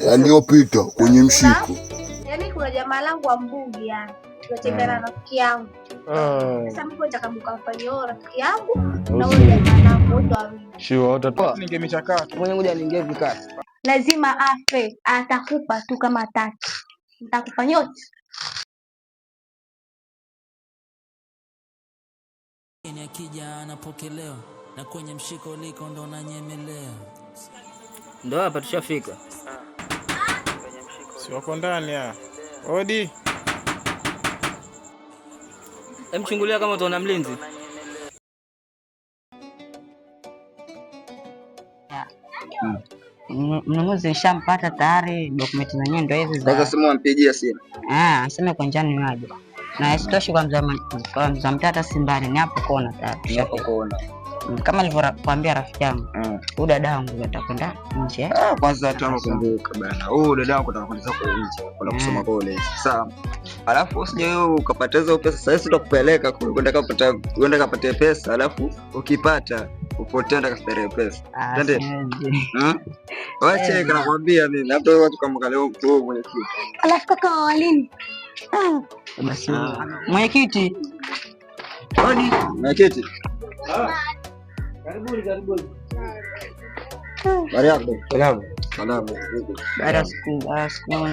Yaliyopita kwenye mshiko. Yaani kuna jamaa langu wa Mbugi yani. Tunatembea na rafiki yangu. Sasa mimi nataka mkamfanyie huyo rafiki yangu na huyo jamaa langu wote wawili. Mwenye ngoja niingie vikati. Lazima afe, atakufa tu kama hataki. Nitakufa nyote. Ni akija anapokelewa na kwenye mshiko liko ndo nanyemelea. Ndo hapa tushafika. Si wako ndani ya. Odi. Emchungulia kama utaona mlinzi. Mnunuzi nishampata tayari, dokumenti zenyewe ndio hizi Sasa za simu ampigia simu. aseme kwa njiani waje, na isitoshi kwa mzee mtaa hata si mbali, ni hapo kona tayari Hapo tushafika. kona. Kama alivyokuambia rafiki yangu, huyu dada yangu atakwenda nje. Ah, kwanza hata nakumbuka bana. Huyu dada wangu nataka kwenda zako nje, kwenda kusoma college. Sawa. Alafu usije wewe ukapata hizo pesa, sasa hivi tutakupeleka kule kwenda kapata kwenda kapate pesa, alafu ukipata upotee enda kastarehe pesa. Ah, Twende. siwezi. Hmm? Wache nakwambia mimi, labda wewe watu kama leo kwa mwenyekiti. Alafu kaka wa walini. Basi mwenyekiti, Odi, mwenyekiti. Karibuni, karibuni. Habari yako? Salamu. Salamu. baada ya siku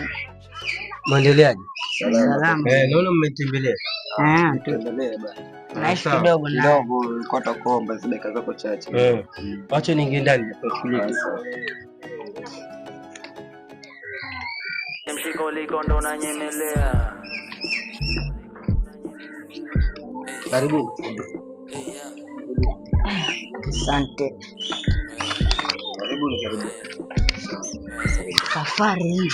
Mwendeleaje? salama. Naona mmetembelea. Tuendelee bana. Naishi Sawa. kidogo na Kidogo ulikuwa utakuomba hizo dakika zako chache. Wacha niingie ndani nikachukulie. Mshiko liko ndo nanyemelea. Karibu. Asante. Karibuni, karibuni. Safari hii.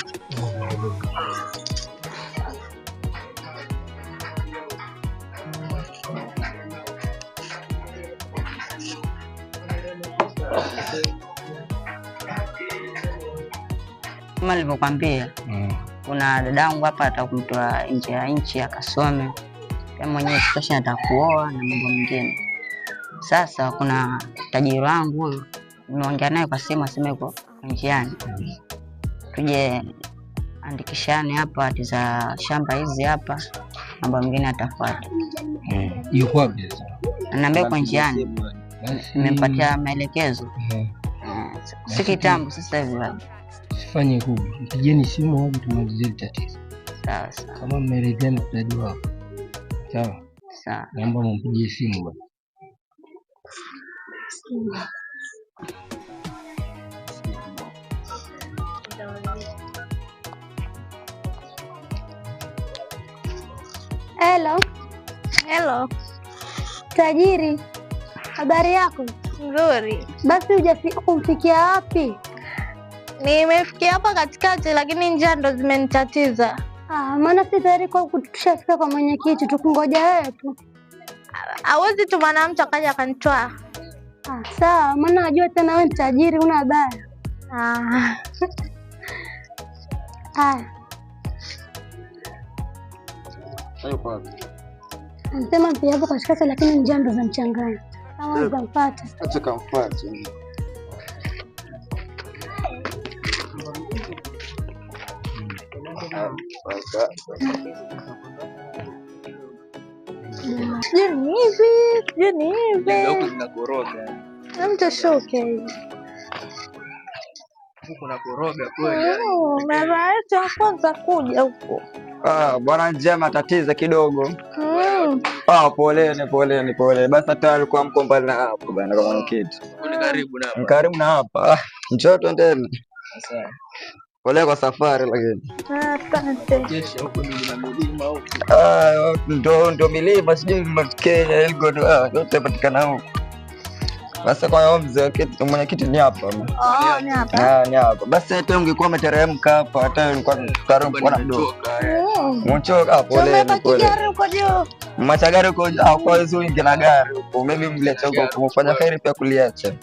Kama nilivyokuambia, kuna dadangu hapa atakumtoa nje ya nchi akasome, pia mwenyewe sitosha atakuoa na mambo mengine. Sasa kuna tajiri wangu huyu, nimeongea naye kwa simu, asema yuko njiani, tuje andikishane hapa hati za shamba hizi hapa, mambo mengine atafuata. Yuko wapi sasa? Ananiambia yuko njiani, Basi nimempatia maelekezo. Si kitambo sasa hivi bado. Sifanye kubwa. Mpigieni simu waje tumalizie hili tatizo. Sawa sawa. Kama mmeridhiana tutajua hapo. Sawa. Sawa. Naomba mumpigie simu bwana. Hello. Hello. Tajiri, habari yako? Nzuri. Basi kumfikia wapi? Nimefikia hapa katikati lakini njia ndo zimenitatiza. Ah, maana si tayari kwa tushafika kwa mwenyekiti, tukungoja wewe tu. Hawezi tumana mtu akaja akanitoa. Ah, sawa, maana najua tena wewe ni tajiri, una habari. Ah. Haya, Yuko wapi? anasema pia hapo katikati, lakini njia ndo zamchanganya. Kama zampata. Acha kamfuate. Sijui ni hivi, sijui ni hivi. Huku zinakoroga. Mtushuke hivi. Huku nakoroga kweli. Mara yetu ya kwanza kuja huku. Ah, bwana njema tatizo kidogo. Ah, poleni poleni pole. Basi hata alikuwa mko mbali na hapo bwana kwa mwenyekiti. Ni karibu na hapa. Karibu na hapa. Ah, njoo twendeni. Pole kwa safari lakini. Asante. Kesha huko ni na milima huko. Ah, ndo milima sijui Mount Kenya, Elgon, ah, yote patikana huko. Basi kwa hiyo mzee mwenyekiti ni hapa. Oh, ni hapa. Ah, ni hapa. Basi hata ungekuwa umeteremka hapa hata ulikuwa karibu kuwa na mdogo. Mchoka, pole Tumebaki pole. gari huko juu. Mwacha gari huko kwa hizo wingi na gari huko. Maybe mliacha huko kumfanya kheri pia kuliacha.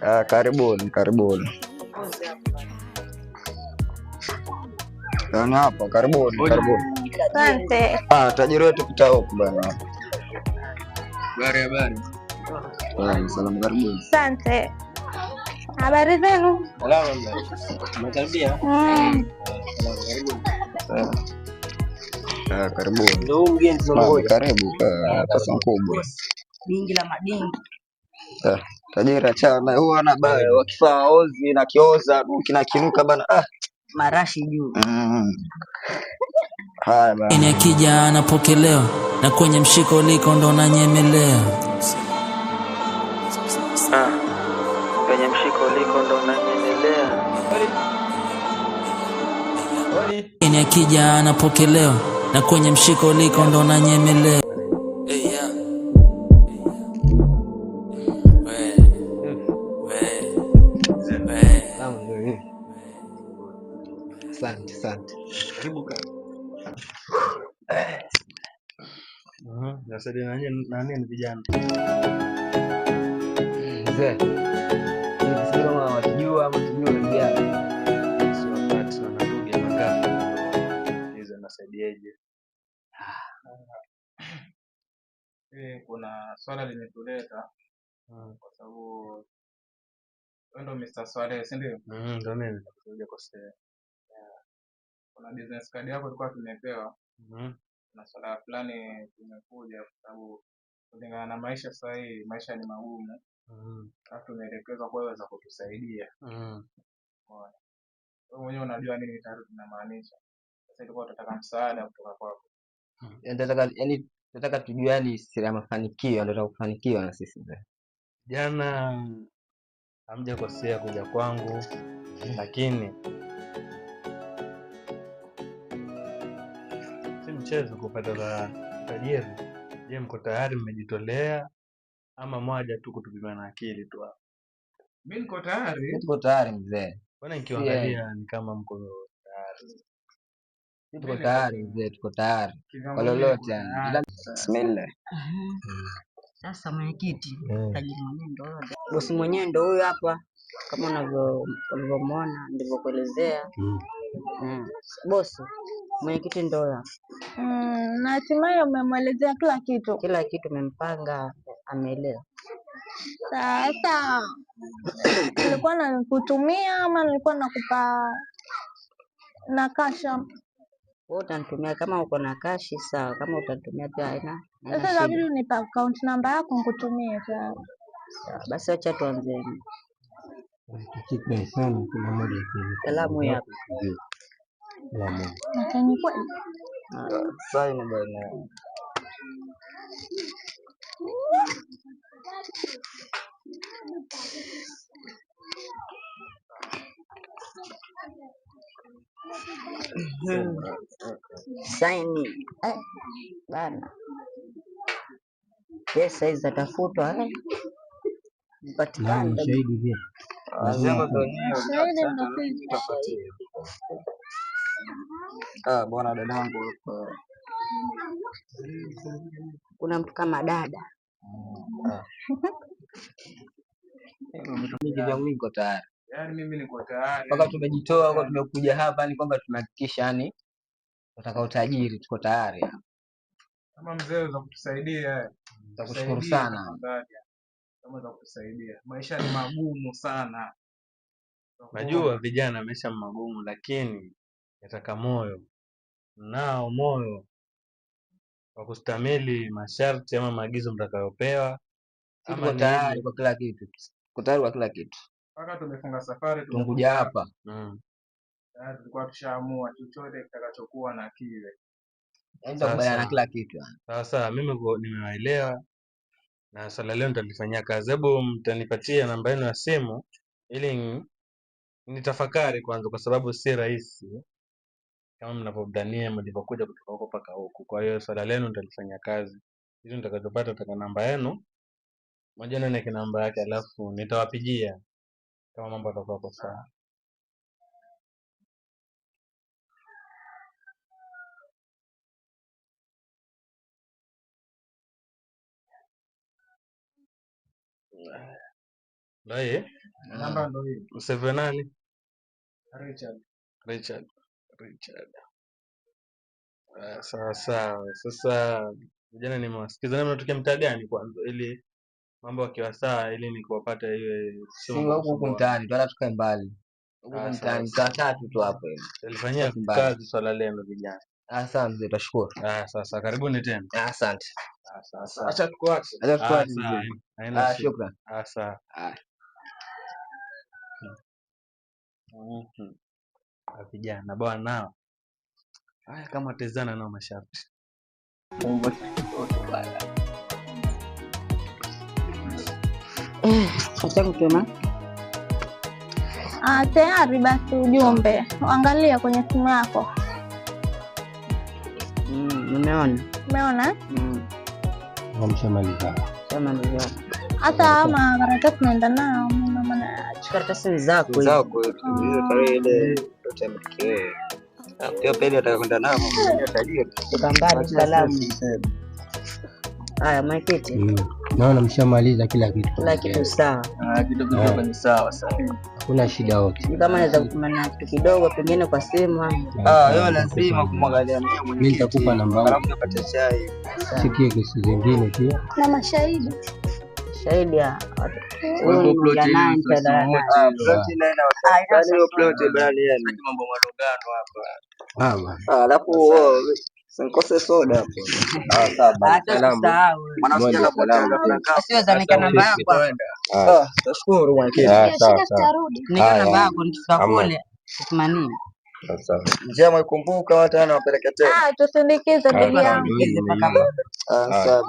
Ah, karibuni, karibuni. Yaani hapa karibuni, karibuni. Asante. Ah, tajiri wetu pita huku bwana. Habari habari. Ah, salamu karibuni. Asante. Habari zenu? Salama mzee. Umekaribia? Mm. Ah, karibuni. Ndio huu mgeni Mama, tunamgoja. karibu pesa mkubwa. Dingi la madingi. Ah, tajiri achana huwa ana baya wakifaa ozi na kioza kinakinuka bana. Ah. Marashi juu. Mm. Haya bana. Ni akija anapokelewa na kwenye mshiko liko ndo nanyemelea. Penye mshiko liko ndo nanyemelea. Ni akija anapokelewa na kwenye mshiko liko ndo nanyemelea. Hey, yeah. We, we, we. Salamu ndio hii. Asante, asante. Karibu kaka. Nasaidia na nini vijana? Mzee. Sisi kama watujua ama tujue vijana. Sio wakati na ndugu ya mangapi. Hizo nasaidiaje? Kuna swala limetuleta kwa sababu wewe ndo Mr. Swaleh, si ndio? Ndo mimi hujakosea. Kuna business card yako tulikuwa tumepewa. Kuna swala fulani tumekuja kwa sababu kulingana na maisha sasa hii maisha ni magumu. Alafu tumeelekezwa kwa wewe za kutusaidia. Umeona? Wewe mwenyewe unajua nini tayari tunamaanisha. Sasa ilikuwa tunataka msaada kutoka kwako. Yaani tunataka tujue yani siri ya mafanikio, ndio tutakufanikiwa na sisi mzee. Jana hamjakosea kuja kwangu, lakini si mchezo kupata la tajiri. Je, mko tayari? Mmejitolea ama mwaja tu kutupima na akili tu hapa? Mimi niko tayari. Sisi tuko tayari mzee. Mbona nikiwaangalia ni kama mko tayari? Sisi tuko tayari mzee, tuko tayari Kivyangu kwa mimi niko lolote yani. tayari. Bismillah. Sasa mwenyekiti, tajiri mwenyewe ndo huyo, bosi mwenyewe ndo huyo hapa, kama unavyomuona ndivyokuelezea. Bosi, mwenyekiti ndo huyo hapa. Na hatimaye umemwelezea kila kitu. Kila kitu umempanga, ameelewa. Sasa nilikuwa nakutumia ama nilikuwa nakupa na kasha? Wewe utanitumia kama uko na kashi sawa, kama utanitumia pia haina Sasa inabidi shida. unipe account namba yako nikutumie tayari. Sawa, basi acha tuanze. Tukipe sana kuna moja Kalamu hii hapa. Kalamu. Lakini kweli Saini bana. Saini bana, pesa hizi zatafutwa zipatikane. Shahidi pia. Wazee ndo wenyewe. shahidi ndo sisi. Ah, bwana dadangu hapa. Kuna mtu kama dada. Mimi kivyangu mimi niko tayari. Yaani mimi niko tayari. Mpaka tumejitoa kwa tumekuja hapa ni kwamba tumehakikisha yani tunataka utajiri, tuko tayari. Kama mzee za kutusaidia. Tutakushukuru Tusaidie sana. tafadhali. Kama za kutusaidia. Maisha ni magumu sana. Najua vijana maisha ni magumu, lakini yataka moyo. Nao moyo wa kustahimili masharti ama maagizo mtakayopewa. Sisi Ama tuko ni tayari kwa kila kitu. Tuko tayari kwa kila kitu. Mpaka tumefunga safari Tumekuja hapa. Tayari tulikuwa tushaamua chochote kitakachokuwa na kiwe. Yaani tutakubaliana na kila kitu yani. Sasa mimi nimewaelewa na swala leo nitalifanyia kazi. Hebu mtanipatia namba yenu ya simu ili nitafakari kwanza, kwa sababu si rahisi kama mnavyodhania mlivyokuja kutoka huko mpaka huku. Kwa hiyo swala lenu nitalifanyia kazi, ili nitakachopata nataka namba yenu moja, niweke namba yake, alafu nitawapigia kama mambo yatakuwa kwa sawa. Ndio hii Namba ndio hii. Mseve nani? Richard. Richard. Richard. Sawa sawa. Sasa vijana nimewasikiza. Na mnatokea mtaa gani kwanza, ili Mambo yakiwa sawa ili nikuwapata iwe sio Si mambo ya huku huku kusumbua. mtaani tu, hata tukae mbali. Huku Ah, sawa. mtaani mtaa tatu tu hapo hivi. Talifanyia Sio mbali. kazi swala lenu vijana. Ah, sawa mzee, tashukuru. Ah, sasa karibuni tena. Ah, asante. Ah, sawa sawa. Acha tukuache. Acha Ah, tukuache sawa. mzee. Haina Ah, shida. shukran. Ah, sawa. Ah. Mhm. Ah, vijana bwana nao. Haya kama tezana nao masharti. Acha kutuma. Ah, tayari basi ujumbe. Angalia kwenye simu yako. Nimeona. Umeona? Eh? Mshamaliza. Shamaliza. Hata ama karatasi naenda nao mimi maana Karatasi zako hizo. Zako hizo tarehe ile yote ametukiwe. Pia pia ataka kwenda nao mwenyewe tajiri. Kutoka mbali salamu. Haya mwenyekiti, Naona mshamaliza kila kitu. kila kitu sawa. Ah, kitu kidogo ni sawa sawa. Hakuna shida yote. Sijui kama naweza kutumana kitu kidogo pengine kwa simu ama Ah, hiyo lazima kumwangalia mimi Mimi mwenyekiti. nitakupa namba yangu. Alafu nipate chai. Sikie kesi zingine pia. Na mashahidi. shahidi ya Kwa hivyo plot huyu ile naye nitaendana naye. Ah, plot ile ina wasanii hiyo plot bali yani. mambo marogano hapa. Ah, bwana. Ah, alafu sinkose soda hapo. Ah, sawa. Acha Salamu. kusahau. Mwana Moja, usije kapotea salamu. ghafla ghafla. Usiweza nika namba yako hapo. Ah, tashukuru mwenyekiti. Ah, Sikia sawa shida sawa. tutarudi. Nika Haya, namba yako nikifika Amna. kule tutumanie. Sawa. Njia mwaikumbuka watu wana wapeleke tena. Ah, tusindikize Ah, ndugu sawa, yangu. ndio hii Mpaka nimeiona. Ah, Haya. sawa.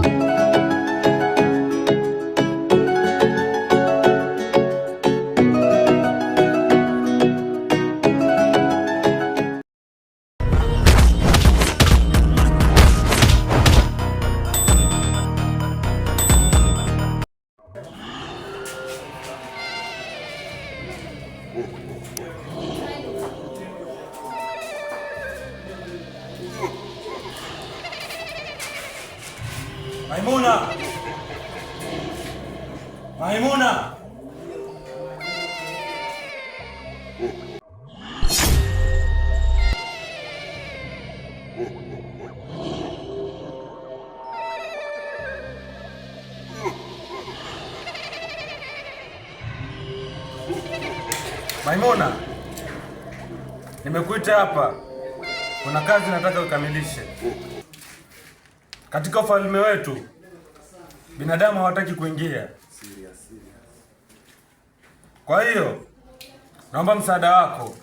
Maimuna! Maimuna! Maimuna, nimekuita hapa, kuna kazi nataka ukamilishe. Katika ufalme wetu binadamu hawataki kuingia. Kwa hiyo naomba msaada wako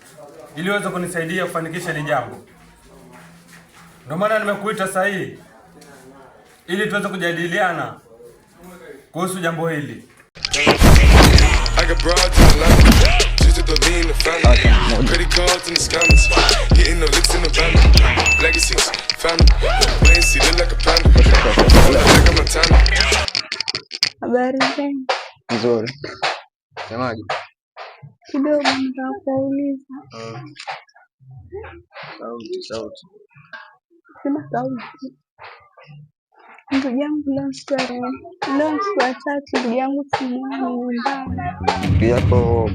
ili uweze kunisaidia kufanikisha hili jambo. Ndio maana nimekuita sasa hii ili tuweze kujadiliana kuhusu jambo hili. I got broads in Atlanta, just to lean the family. Credit cards in the scammers, hitting the licks in the van. Legacies, family, wait and see, look like a panda. Pull up like a Montana. Habari zenu. Nzuri. Semaje? Kidogo nataka kuwauliza. Sauti sauti. Sina sauti. Ndugu yangu leo siku ya tatu ndugu yangu simuoni nyumbani. Ndugu yako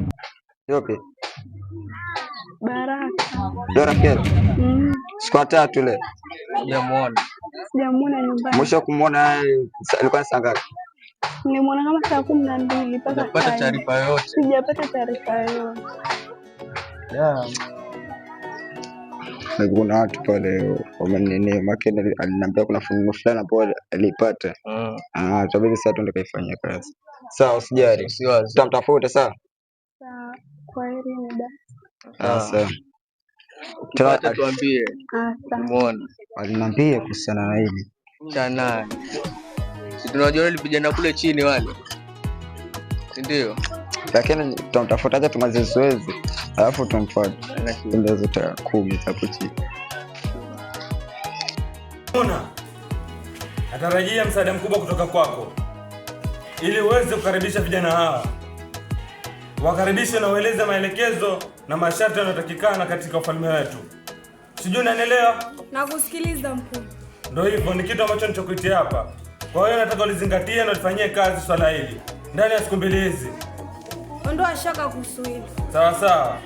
yopi? Baraka. Ndio rafiki yako? Mm, Siku ya tatu leo. Hujamuona. sijamuona nyumbani. Mwisho kumuona alikuwa saa ngapi? Nilimwona kama saa 12 mpaka Hujapata saa hii. taarifa yoyote. Sijapata taarifa yoyote. Yeah. Na kuna watu pale wamenini make aliniambia kuna fununu fulani ambayo alipata. Ah, itabidi sasa tuende kaifanyia kazi. Sawa, usijali. Usiwaze. Tutamtafuta sawa? Sawa, kwaherini basi. Ah, sawa. Ukipata tuambie. Ah, sawa. Umeona. Aliniambia kuhusiana na hili. Cha nani? Si tunajua wale vijana kule chini wale. Si ndio? Lakini tutamtafuta, acha tumalize zoezi. Alafu tumfuate. Tuende zote 10 hapo chini. Maimuna, natarajia msaada mkubwa kutoka kwako ili uweze kukaribisha vijana hawa. Wakaribishe na ueleze maelekezo na masharti yanayotakikana katika ufalme wetu. Sijui unanielewa? Nakusikiliza mkuu. Ndio hivyo, ni kitu ambacho nilichokuitia hapa. Kwa hiyo nataka ulizingatie na ulifanyie kazi swala hili ndani ya siku 2 hizi. Ondoa shaka kuhusu hili. Sawa sawa.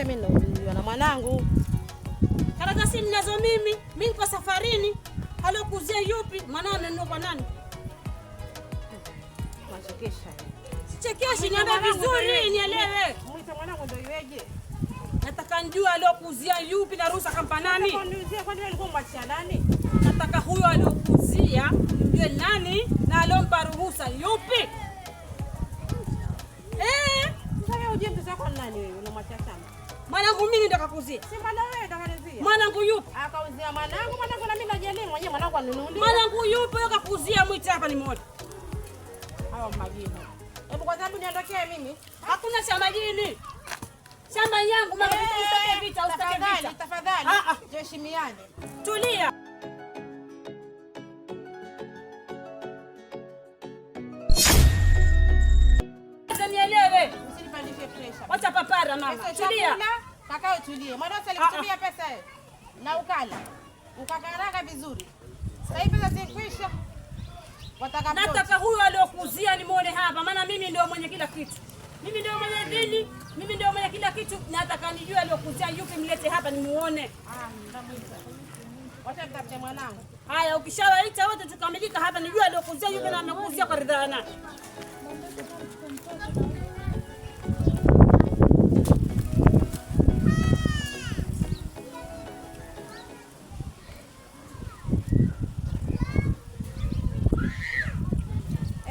Wewe mimi ndio na mwanangu. Karatasi ninazo mimi, mimi niko safarini. Aliyokuzia yupi? Mwanao amenunua kwa nani? Wachekesha. Sichekeshi, niambie vizuri nielewe. Mwita mwanangu ndio iweje? Nataka nijue aliyokuzia yupi na ruhusa kampa nani? Kuniuzia kwani wewe ulikuwa mwachia nani? Nataka huyo aliyokuzia nijue nani na aliyompa ruhusa yupi? Sasa wewe ujue mtoto wako ni nani wewe unamwachia shamba? Mwanangu mimi ndo kakuzia. Si mwana wewe ndo kanizia. Mwanangu yupi? Akauzia mwanangu, mwanangu na mimi najielewa mwenyewe mwanangu anunulia. Mwanangu yupi huyo kakuzia? Mwite hapa nimuone. Hawa majini. Hebu kwanza hebu niondokee mimi. Hakuna cha majini. Shamba yangu mama, usitake vita, usitake vita. Tafadhali, tuheshimiane. Tulia. Sasa nielewe. Usinipandishe pressure. Wacha papara mama. Tulia. Kakao tulie. Mwanao alikutumia pesa wewe. Na ukala. Ukakaranga vizuri. Sasa hivi pesa zikwisha. Wataka Nataka huyo aliyokuzia nimuone hapa, maana mimi ndio mwenye kila kitu. Mimi ndio mwenye dini, mimi ndio mwenye kila kitu. Nataka nijue aliyokuzia yupi, mlete hapa nimuone. Nitamwita. Wacha nitafute mwanangu. Haya, ukishawaita wote tukamilika hapa, nijue aliyokuzia yupi na amekuzia kwa ridhaa nani.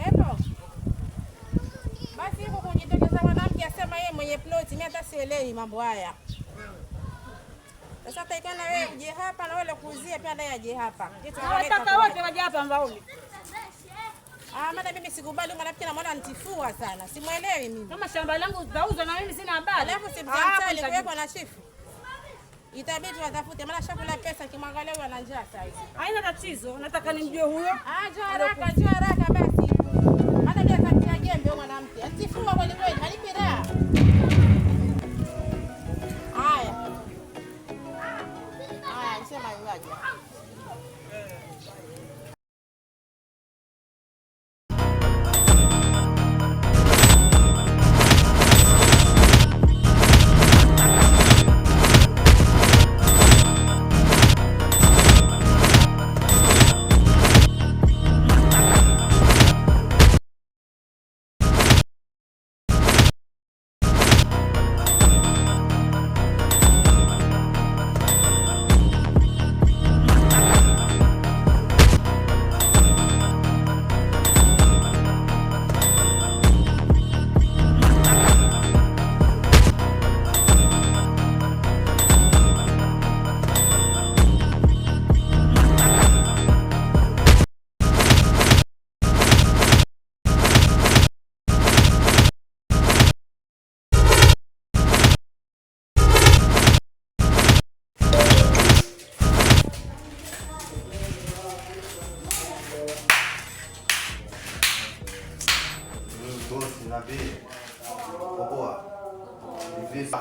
Ebo. Basi huko kujitokeza mwanamke asema yeye mwenye ploti, mimi hata sielewi mambo haya. Sasa taikana wewe uje hapa na wewe kuuzia pia naye aje hapa. Nataka wote waje hapa mbaoni. Maana mimi sikubali mwanamke na mwana nitifua sana. Simuelewi mimi. Kama shamba langu zauza na mimi sina habari. Alafu simtamtali kuwekwa na chifu. Itabidi watafute maana shakula pesa kimwangalia huyo ana njaa sasa hizi. Haina tatizo, nataka nimjue huyo. Njoo haraka, njoo haraka basi. Hata bila katia jembe huyo mwanamke. Antifua kweli kweli, hanipi raha. Haya. Haya, nisema yuaje.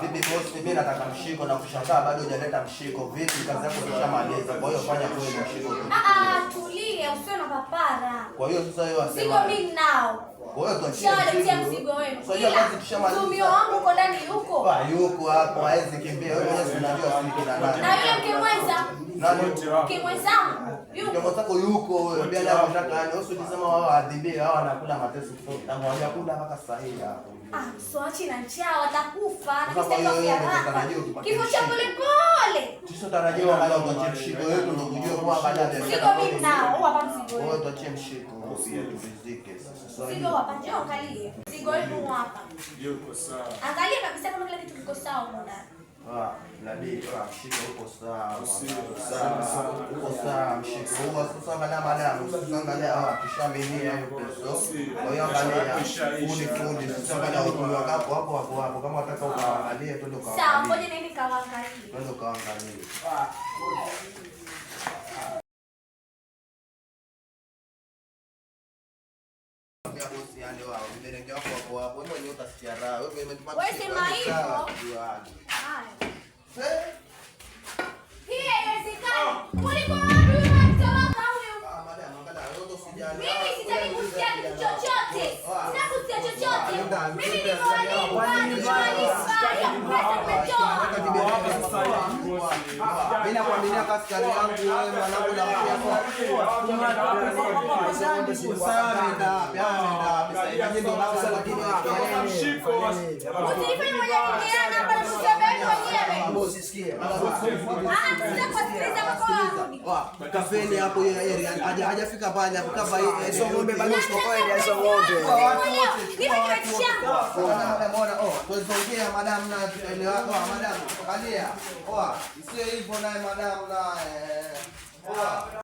Vipi bosi, mimi nataka mshiko na kushangaa bado hujaleta mshiko. Vipi kazi yako ushamaliza? Kwa hiyo fanya kweli mshiko. Tulia, usiwe na papara. Kwa hiyo sasa hiyo Mzigo asema. mimi nao. Kwa hiyo tuachie. Shawaletea mzigo wenu. Sasa hiyo kazi tushamaliza. Mtumio wangu uko ndani yuko. Yuko hapo haezi kimbia. Wewe mwenyewe unajua sisi kina nani. Na yule mke mwenza. Nani? Mke mwenzangu yuko. Mke mwenzako yuko wewe. Bila shaka yani wewe usijisema wao adhibie hao wanakula mateso tangu hawajakula mpaka sasa hivi hapo. So na njaa watakufa na Sasa kwa hiyo kisha wewe haraka. unatarajia Kifo cha pole pole. Sisi tutarajia angalau tuachie mshiko wetu ndio kujua kwa baada ya Mzigo mimi nao, huu hapa mzigo Wewe wenu. tuachie mshiko turizike sasa. Mzigo hapa, njoo angalie. Mzigo wenu huu hapa. Yuko sawa. Angalia kabisa kama kila kitu kiko sawa huko ndani. Nabii, mshiko uko sawa. Uko sawa mshiko. Huo sasa angalia madam, sasa angalia tushaminia hiyo pesa. Kwa hiyo angalia fundi fundi, sasa angalia watu wako hapo hapo hapo. Kama unataka ukaangalie twende ukaangalie. Sawa, ngoja niende kawaangalie. Twende ukaangalie. Bosi yani wao, mberenge wako hapo hapo. Wewe mwenyewe utasikia raha. Wewe umetupa. Wewe sema hivyo. Haya. Hii haiwezekani. Kuliko wapi huyu anatoroka huyu? Mimi sitaki kusikia kitu chochote. Sitaki kusikia chochote. Mimi nimewalipa, nimewalipa. Hiyo pesa nimetoa. askari wangu wewe mwanangu na Usinifanye mwenye kuingiana hapa na tuseme wenyewe. Usisikie. Ah, sitakusikiliza mpaka warudi. Kafeni hapo hiyo area hajafika pale hapo kava hiyo area. Hizo ng'ombe bado ziko kwa area hizo ng'ombe. Nipe kibeti changu. Umeona, oh, tuwezongea madam na tuelewa. Oh, madam, angalia. Oh, isiwe hivyo naye madam naye.